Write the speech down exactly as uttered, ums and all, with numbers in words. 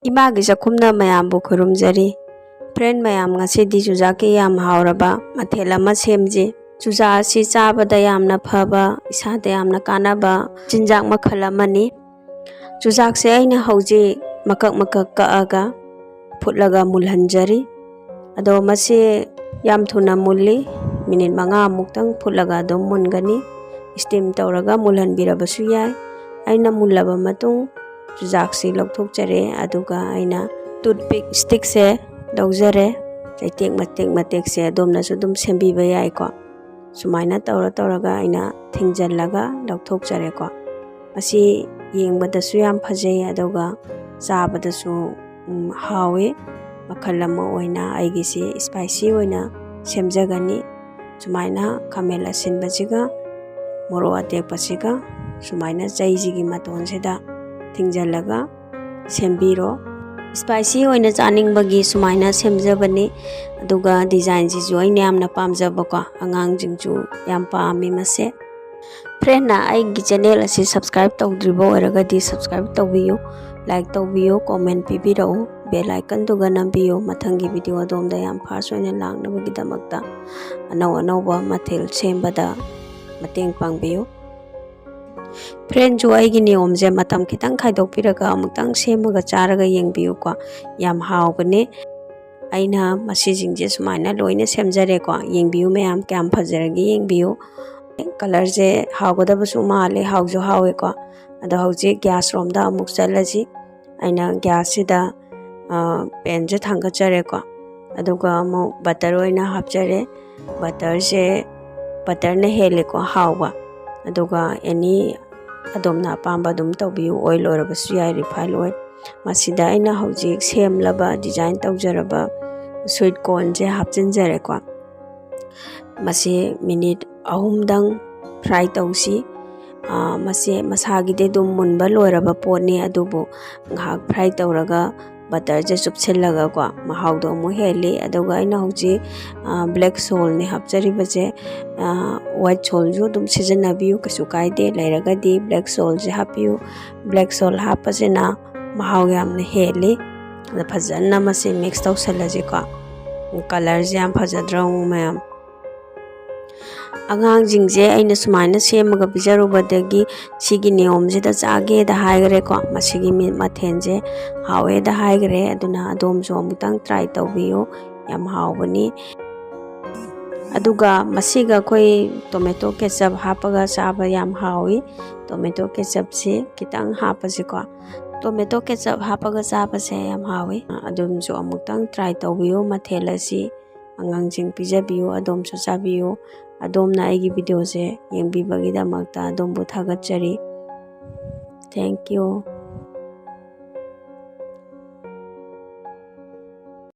ꯏꯃꯥꯒꯤ ꯆꯥꯛꯈꯨꯝꯅ ꯃꯌꯥꯝꯕꯨ ꯈꯨꯔꯨꯝꯖꯔꯤ꯫ Friend ꯃꯌꯥꯝ, ꯉꯁꯤꯗꯤ ꯆꯨꯖꯥꯛꯀꯤ ꯌꯥꯝ ꯍꯥꯎꯔꯕ ꯃꯊꯦꯜ ꯑꯃ ꯁꯦꯝꯖꯤ꯫ ꯆꯨꯖꯥꯛ ꯑꯁꯤ ꯆꯥꯕꯗ ꯌꯥꯝꯅ ꯐꯕ, ꯏꯁꯥꯗ ꯌꯥꯝꯅ ꯀꯥꯟꯅꯕ ꯆꯤꯟꯖꯥꯛ ꯃꯈꯜ ꯑꯃꯅꯤ꯫ ꯆꯨꯖꯥꯛꯁꯦ ꯑꯩꯅ ꯍꯧꯖꯤꯛ ꯃꯀꯛ ꯃꯀꯛ ꯀꯛꯑꯒ ꯐꯨꯠꯂꯒ ꯃꯨꯜꯍꯟꯖꯔꯤ꯫ ꯑꯗꯣ ꯃꯁꯤ ꯌꯥꯝ ꯊꯨꯅ ꯃꯨꯜꯂꯤ, ꯃꯤꯅꯤꯠ ꯃꯉꯥꯃꯨꯛꯇꯪ ꯐꯨꯠꯂꯒ ꯑꯗꯨꯝ ꯃꯨꯟꯒꯅꯤ꯫ Steam ꯇꯧꯔꯒ ꯃꯨꯜꯍꯟꯕꯤꯔꯕꯁꯨ ꯌꯥꯏ꯫ ꯑꯩꯅ ꯃꯨꯜꯂꯕ ꯃꯇꯨꯡ ꯆꯨꯖꯥꯛꯁꯤ ꯂꯧꯊꯣꯛꯆꯔꯦ꯫ ꯑꯗꯨꯒ ꯑꯩꯅ toothpick stickꯁꯦ ꯂꯧꯖꯔꯦ꯫ ꯆꯩꯇꯦꯛ ꯃꯇꯦꯛ ꯃꯇꯦꯛꯁꯦ ꯑꯗꯣꯝꯅꯁꯨ ꯑꯗꯨꯝ ꯁꯦꯝꯕꯤꯕ ꯌꯥꯏꯀꯣ꯫ ꯁꯨꯃꯥꯏꯅ ꯇꯧꯔ ꯇꯧꯔꯒ ꯑꯩꯅ ꯊꯤꯡꯖꯤꯜꯂꯒ ꯂꯧꯊꯣꯛꯆꯔꯦꯀꯣ꯫ ꯃꯁꯤ ꯌꯦꯡꯕꯗꯁꯨ ꯌꯥꯝ ꯐꯖꯩ, ꯑꯗꯨꯒ ꯆꯥꯕꯗꯁꯨ, ꯎꯝ, ꯍꯥꯎꯋꯤ꯫ ꯃꯈꯜ ꯑꯃ ꯑꯣꯏꯅ ꯑꯩꯒꯤꯁꯤ spicy ꯑꯣꯏꯅ ꯁꯦꯝꯖꯒꯅꯤ꯫ ꯁꯨꯃꯥꯏꯅ ꯈꯥꯃꯦꯟ ꯑꯁꯤꯟꯕꯁꯤꯒ ꯃꯣꯔꯣꯛ ꯑꯇꯦꯛꯄꯁꯤꯒ ꯁꯨꯃꯥꯏꯅ ꯆꯩꯁꯤꯒꯤ ꯃꯇꯣꯟꯁꯤꯗ ꯊꯤꯡꯖꯤꯜꯂꯒ ꯁꯦꯝꯕꯤꯔꯣ꯫ Spicy ꯑꯣꯏꯅ ꯆꯥꯅꯤꯡꯕꯒꯤ ꯁꯨꯃꯥꯏꯅ ꯁꯦꯝꯖꯕꯅꯤ꯫ ꯑꯗꯨꯒ designꯁꯤꯁꯨ ꯑꯩꯅ ꯌꯥꯝꯅ ꯄꯥꯝꯖꯕꯀꯣ, ꯑꯉꯥꯡꯁꯤꯡꯁꯨ ꯌꯥꯝ ꯄꯥꯝꯃꯤ ꯃꯁꯦ꯫ Friendꯅ ꯑꯩꯒꯤ channel ꯑꯁꯤ subscribe ꯇꯧꯗ꯭ꯔꯤꯕ ꯑꯣꯏꯔꯒꯗꯤ subscribe ꯇꯧꯕꯤꯌꯨ, like ꯇꯧꯕꯤꯌꯨ, comment ꯄꯤꯕꯤꯔꯛꯎ, bell iconꯗꯨꯒ ꯅꯝꯕꯤꯌꯨ꯫ ꯃꯊꯪꯒꯤ video ꯑꯗꯣꯝꯗ ꯌꯥꯝ fast ꯑꯣꯏꯅ ꯂꯥꯛꯅꯕꯒꯤꯗꯃꯛꯇ ꯑꯅꯧ ꯑꯅꯧꯕ ꯃꯊꯦꯜ ꯁꯦꯝꯕꯗ ꯃꯇꯦꯡ ꯄꯥꯡꯕꯤꯌꯨ꯫ Friendꯁꯨ ꯑꯩꯒꯤ ꯅꯤꯌꯣꯝꯁꯦ ꯃꯇꯝ ꯈꯤꯇꯪ ꯈꯥꯏꯗꯣꯛꯄꯤꯔꯒ ꯑꯃꯨꯛꯇꯪ ꯁꯦꯝꯃꯒ ꯆꯥꯔꯒ ꯌꯦꯡꯕꯤꯌꯨꯀꯣ, ꯌꯥꯝ ꯍꯥꯎꯕꯅꯦ꯫ ꯑꯩꯅ ꯃꯁꯤꯁꯤꯡꯁꯦ ꯁꯨꯃꯥꯏꯅ ꯂꯣꯏꯅ ꯁꯦꯝꯖꯔꯦꯀꯣ꯫ ꯌꯦꯡꯕꯤꯌꯨ ꯃꯌꯥꯝ, ꯀꯌꯥꯝ ꯐꯖꯔꯒꯦ ꯌꯦꯡꯕꯤꯌꯨ꯫ Colourꯁꯦ ꯍꯥꯎꯒꯗꯕꯁꯨ ꯃꯥꯜꯂꯦ, ꯍꯥꯎꯁꯨ ꯍꯥꯎꯋꯦꯀꯣ꯫ ꯑꯗꯣ ꯍꯧꯖꯤꯛ gasꯔꯣꯝꯗ ꯑꯃꯨꯛ ꯆꯠꯂꯁꯤ꯫ ꯑꯩꯅ gasꯁꯤꯗ, ꯑ, panꯁꯦ ꯊꯥꯡꯒꯠꯆꯔꯦꯀꯣ꯫ ꯑꯗꯨꯒ ꯑꯃꯨꯛ butter ꯑꯣꯏꯅ ꯍꯥꯞꯆꯔꯦ꯫ Butterꯁꯦ, butterꯅ ꯍꯦꯜꯂꯦꯀꯣ ꯍꯥꯎꯕ꯫ ꯑꯗꯨꯒ any ꯑꯗꯣꯝꯅ ꯑꯄꯥꯝꯕ ꯑꯗꯨꯝ ꯇꯧꯕꯤꯌꯨ, oil ꯑꯣꯏꯔꯕꯁꯨ ꯌꯥꯏ, refine oil꯫ ꯃꯁꯤꯗ ꯑꯩꯅ ꯍꯧꯖꯤꯛ ꯁꯦꯝꯂꯕ, design ꯇꯧꯖꯔꯕ sweet cornꯁꯦ ꯍꯥꯞꯆꯤꯟꯖꯔꯦꯀꯣ꯫ ꯃꯁꯤ ꯃꯤꯅꯤꯠ ꯑꯍꯨꯝꯗꯪ fry ꯇꯧꯁꯤ꯫ ꯑꯥ, ꯃꯁꯤ ꯃꯁꯥꯒꯤꯗꯤ ꯑꯗꯨꯝ ꯃꯨꯟꯕ ꯂꯣꯏꯔꯕ ꯄꯣꯠꯅꯤ, ꯑꯗꯨꯕꯨ ꯉꯥꯏꯍꯥꯛ fry ꯇꯧꯔꯒ butterꯁꯦ ꯆꯨꯞꯁꯤꯜꯂꯒꯀꯣ, ꯃꯍꯥꯎꯗꯣ ꯑꯃꯨꯛ ꯍꯦꯜꯂꯤ꯫ ꯑꯗꯨꯒ ꯑꯩꯅ ꯍꯧꯖꯤꯛ, ꯑꯥ, black saltꯅꯦ ꯍꯥꯞꯆꯔꯤꯕꯁꯦ꯫ ꯑꯥ, white saltꯁꯨ ꯑꯗꯨꯝ ꯁꯤꯖꯤꯟꯅꯕꯤꯌꯨ, ꯀꯩꯁꯨ ꯀꯥꯏꯗꯦ꯫ ꯂꯩꯔꯒꯗꯤ black saltꯁꯦ ꯍꯥꯞꯄꯤꯌꯨ꯫ Black salt ꯍꯥꯞꯄꯁꯤꯅ ꯃꯍꯥꯎ ꯌꯥꯝꯅ ꯍꯦꯜꯂꯤ꯫ ꯑꯗ ꯐꯖꯅ ꯃꯁꯤ ꯃꯤꯛꯁ ꯇꯧꯁꯜꯂꯁꯤꯀꯣ꯫ ꯀꯂꯔꯁꯦ ꯌꯥꯝ ꯐꯖꯗ꯭ꯔꯣ ꯃꯌꯥꯝ? ꯑꯉꯥꯡꯁꯤꯡꯁꯦ ꯑꯩꯅ ꯁꯨꯃꯥꯏꯅ ꯁꯦꯝꯃꯒ ꯄꯤꯖꯔꯨꯕꯗꯒꯤ ꯁꯤꯒꯤ ꯅꯤꯌꯣꯝꯁꯤꯗ ꯆꯥꯒꯦꯗ ꯍꯥꯏꯈ꯭ꯔꯦꯀꯣ꯫ ꯃꯁꯤꯒꯤ ꯃꯤ- ꯃꯊꯦꯜꯁꯦ ꯍꯥꯎꯋꯦꯗ ꯍꯥꯏꯈ꯭ꯔꯦ꯫ ꯑꯗꯨꯅ ꯑꯗꯣꯝꯁꯨ ꯑꯃꯨꯛꯇꯪ ꯇ꯭ꯔꯥꯏ ꯇꯧꯕꯤꯌꯨ, ꯌꯥꯝ ꯍꯥꯎꯕꯅꯤ꯫ ꯑꯗꯨꯒ ꯃꯁꯤꯒ ꯑꯩꯈꯣꯏ ꯇꯣꯃꯦꯇꯣ ꯀꯦꯆꯞ ꯍꯥꯞꯄꯒ ꯆꯥꯕ ꯌꯥꯝ ꯍꯥꯎꯏ꯫ ꯇꯣꯃꯦꯇꯣ ꯀꯦꯆꯞꯁꯤ ꯈꯤꯇꯪ ꯍꯥꯞꯄꯁꯤꯀꯣ꯫ ꯇꯣꯃꯦꯇꯣ ꯀꯦꯆꯞ ꯍꯥꯞꯄꯒ ꯆꯥꯕꯁꯦ ꯌꯥꯝ ꯍꯥꯎꯏ꯫ ꯑꯗꯨꯝꯁꯨ ꯑꯃꯨꯛꯇꯪ ꯇ꯭ꯔꯥꯏ ꯇꯧꯕꯤꯌꯨ, ꯃꯊꯦꯜ ꯑꯁꯤ ꯑꯉꯥꯡꯁꯤꯡ ꯄꯤꯖꯕꯤꯌꯨ, ꯑꯗꯣꯝꯁꯨ ꯆꯥꯕꯤꯌꯨ꯫ ꯑꯗꯣꯝꯅ ꯑꯩꯒꯤ ꯚꯤꯗꯤꯑꯣꯁꯦ ꯌꯦꯡꯕꯤꯕꯒꯤꯗꯃꯛꯇ ꯑꯗꯣꯝꯕꯨ ꯊꯥꯒꯠꯆꯔꯤ꯫ Thank you꯫